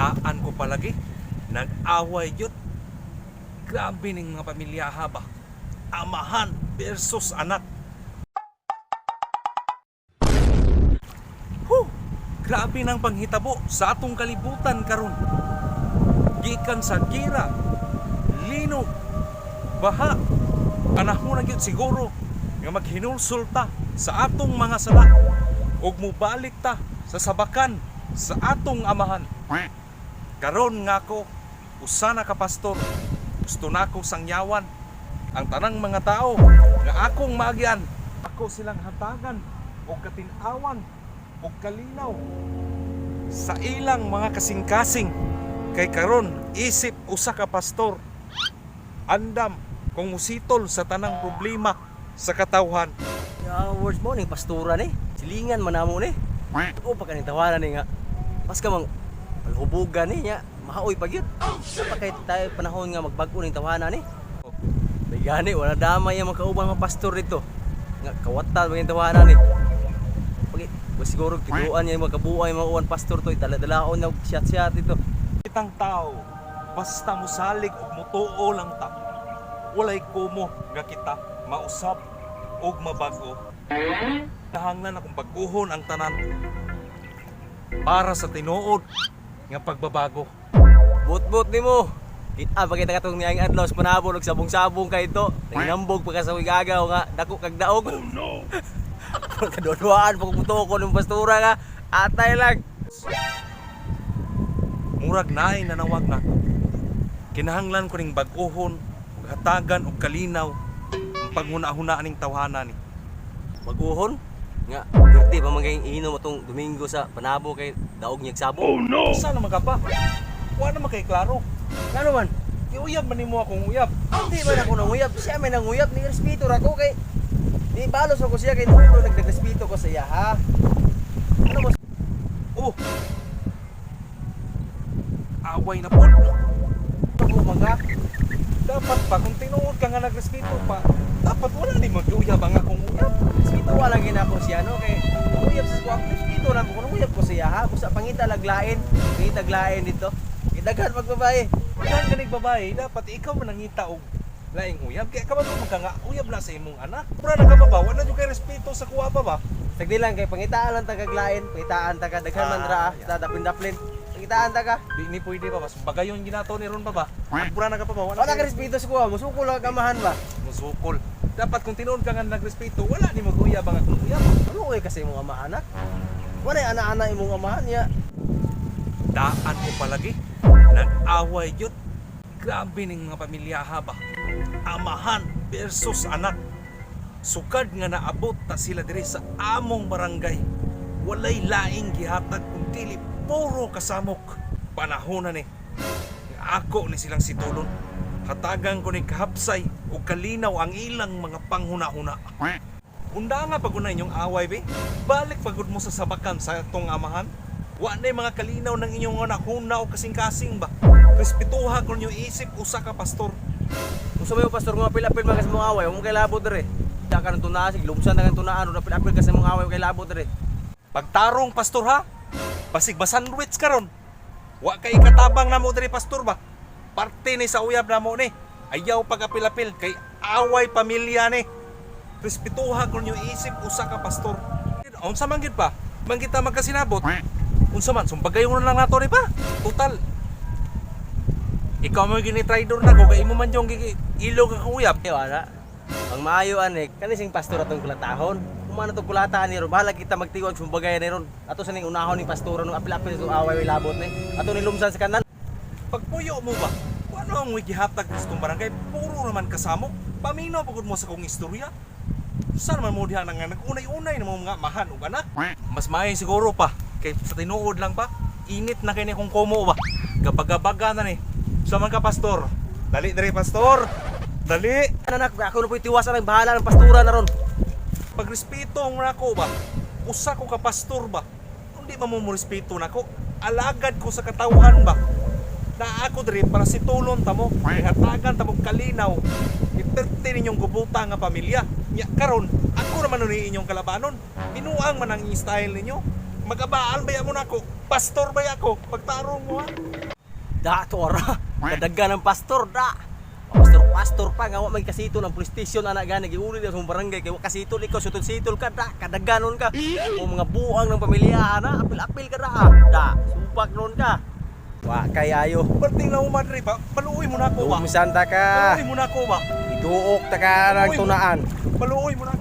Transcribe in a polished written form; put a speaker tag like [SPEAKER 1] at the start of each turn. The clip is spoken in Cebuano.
[SPEAKER 1] Daan ko palagi. Nag-away yun. Grabe ning mga pamilyaha ba. Amahan versus anak. Huh! Grabe nang panghitabo sa atong kalibutan karon. Gikan sa gira, linog, baha. Panahon na gyud siguro nga maghinulsol ta sa atong mga sala ug mobalik ta sa sabakan sa atong amahan. Karon nga ako, usa na ka pastor, gusto nako sangyawan ang tanang mga tao nga akong maagyan. Ako silang hatagan og katin-awan og kalinaw sa ilang mga kasing-kasing, kay karon isip usa ka pastor, andam kung musitol sa tanang problema sa katawhan.
[SPEAKER 2] Ya, words mo ning pastura ni. Silingan man namo ni. O pa kaning tawanan ni nga. Pas ka mang palhubugan ni nya, mahaoy pa gyud. Sa pa kay tayo panahon nga magbag-o ning tawanan ni. May gani wala damay ang makauban mga pastor dito. Nga kawatan ba yung tawanan ni. Pag wa siguro tiduan niya mga kabuay mga uwan pastor to, dala-dalaon na siyat-siyat dito.
[SPEAKER 1] Kitang tao, basta musalig og mutuo lang ta, walay kumo nga kita mausab og mabago. Nahanglan akong baguhon ang tanan para sa tinuod nga pagbabago.
[SPEAKER 2] Bot-bot nimo. Kita pa kita katong niang adlaw sa panabol og sabong-sabong kay ito. Nanginambog pa ka sa wigagaw nga dako kag daog. Oh no. Kaduduaan pa kung ko ng pastura nga. Atay lang.
[SPEAKER 1] Murag naay nanawag nako. Kinahanglan ko ning bag-ohon ug hatagan og kalinaw ang panghuna-huna aning tawhana ni.
[SPEAKER 2] Baguhon nga perti pa man kayong inom atong Domingo sa panabo kay daog niyag sabong. Oh.
[SPEAKER 1] Usa naman ka pa? Wa naman kay klaro.
[SPEAKER 2] Ngano man?
[SPEAKER 1] Giuyab man nimo akong uyab.
[SPEAKER 2] Hindi man ako nanguyab. Siya may nanguyab, ni respeto ra ko kay di balos ako siya kay nulo nagrespeto ko sa iya ha. Ano mo?
[SPEAKER 1] Oh. Away na pod.
[SPEAKER 2] Ako mga
[SPEAKER 1] Dapat pa kung tinuod ka nga nagrespeto pa, dapat wala ni mag-uyab ang akong uyab.
[SPEAKER 2] Respeto wala gina ko siya no kay uyab sa ko, respeto lang ko kung uyab ko siya ha. Busa pangita laglain, pangita lain dito. Gidaghan magbabae.
[SPEAKER 1] Daghan ganig babae, dapat ikaw man nangita og laing uyab. Kaya ka ba ka nga uyab na sa imong anak? Pura na ka ba ba? Wala jud kay respeto sa kuwa pa ba?
[SPEAKER 2] Sagdi lang kay pangitaan lang tagaglain, pangitaan ta ka daghan man ra
[SPEAKER 1] Ah,
[SPEAKER 2] sa dapin-daplin. Pangitaan ta ka.
[SPEAKER 1] Di ni pwede pa ba? Bagayon ginato ni ron pa ba? Pura na ka pa ba?
[SPEAKER 2] Wala ka respeto sa kuwa, musuko lang ang amahan ba.
[SPEAKER 1] Musukol. Dapat kung tinuod ka nga nagrespeto, wala ni mag-uyab ang akong uyab.
[SPEAKER 2] Ano kay kasi imong amahan anak? Wala ana-ana imong amahan niya.
[SPEAKER 1] Daan ko palagi. Nag-away yun. Grabe ning mga pamilyaha ba. Amahan versus anak. Sukad nga naabot ta sila dire sa among barangay. Walay laing gihatag kung dili puro kasamok. Panahon na ni. Ako ni silang situlon. Hatagan ko ni kahapsay o kalinaw ang ilang mga panghuna-huna. Unda nga pagod na inyong away be. Balik pagod mo sa sabakan sa atong amahan. Wa na mga kalinaw ng inyong huna o kasing-kasing ba. Respetuha ko ninyo isip usa ka pastor.
[SPEAKER 2] Kung sa may pastor nga apil-apil man kasi mong away, huwag mo kay labot dere. Da ka ng tunaan, sige lumsan na kang tunaan, apil-apil kasi mong away, huwag kay labot dere.
[SPEAKER 1] Pagtarong pastor ha. Basig ba sandwich karon? Wa kay katabang namo diri, pastor ba. Parte ni sa uyab namo ni. Ayaw pag-apil-apil kay away pamilya ni. Respetuha ko ninyo isip usa ka pastor. Unsa man gid pa? Man kita magkasinabot. Unsa man sumbagayon na lang nato ni pa. Total. Ikaw mo gini traidor na ko kay imo man yung ilog ang uyab.
[SPEAKER 2] Eh, wala. Ang maayo ani, kani sing pastor atong kulatahon. Kumano tong kulataan ni ron, bahala kita magtiwag sumbagay ni ron. Ato sa ning unahon ni pastor nung apil-apil sa away way labot ni. Ato ni lumsan sa kanan.
[SPEAKER 1] Pagpuyo mo ba? Ano ang gihatag sa itong barangay? Puro naman kasamo. Paminaw pagod mo sa kong istorya. Saan man mo diha nga nag-unay-unay na mga mahan ug anak? Mas maayo siguro pa. Kay sa tinuod lang pa, init na kay ni kung komo ba. Gabaga-baga na ni. Sa man ka, pastor? Dali diri, pastor. Dali.
[SPEAKER 2] Anak, ako na po'y tiwasan ang bahala ng pastura na ron.
[SPEAKER 1] Pagrespeto ang nako ba? Usa ko ka pastor ba? Hindi ba mo mo respeto nako? Alagad ko sa katawhan ba? Na ako diri para situlon ta mo, hatagan ta mo kalinaw. Iperte ninyong gubuta nga pamilya. Nya karon, ako naman ni inyong kalabanon. Binuang man ang style ninyo. Magabaal ba mo nako? Pastor ba ako? Pagtarong mo ha?
[SPEAKER 2] Da to ara. Kadaga ng pastor da. Pastor pastor pa nga wa may kasito ng police station ana gani giuli sa barangay kay wa kasito ikaw sutol-sitol ka da kadaganon ka. O mga buang ng pamilya ana apil-apil ka da. Da subak nun ka. Wa kay ayo.
[SPEAKER 1] Perting na umadre ba? Paluoy mo nako ba?
[SPEAKER 2] Dumisanta ka.
[SPEAKER 1] Paluoy mo nako ba?
[SPEAKER 2] Iduok ta ka ng tunaan.
[SPEAKER 1] Paluoy mo nako.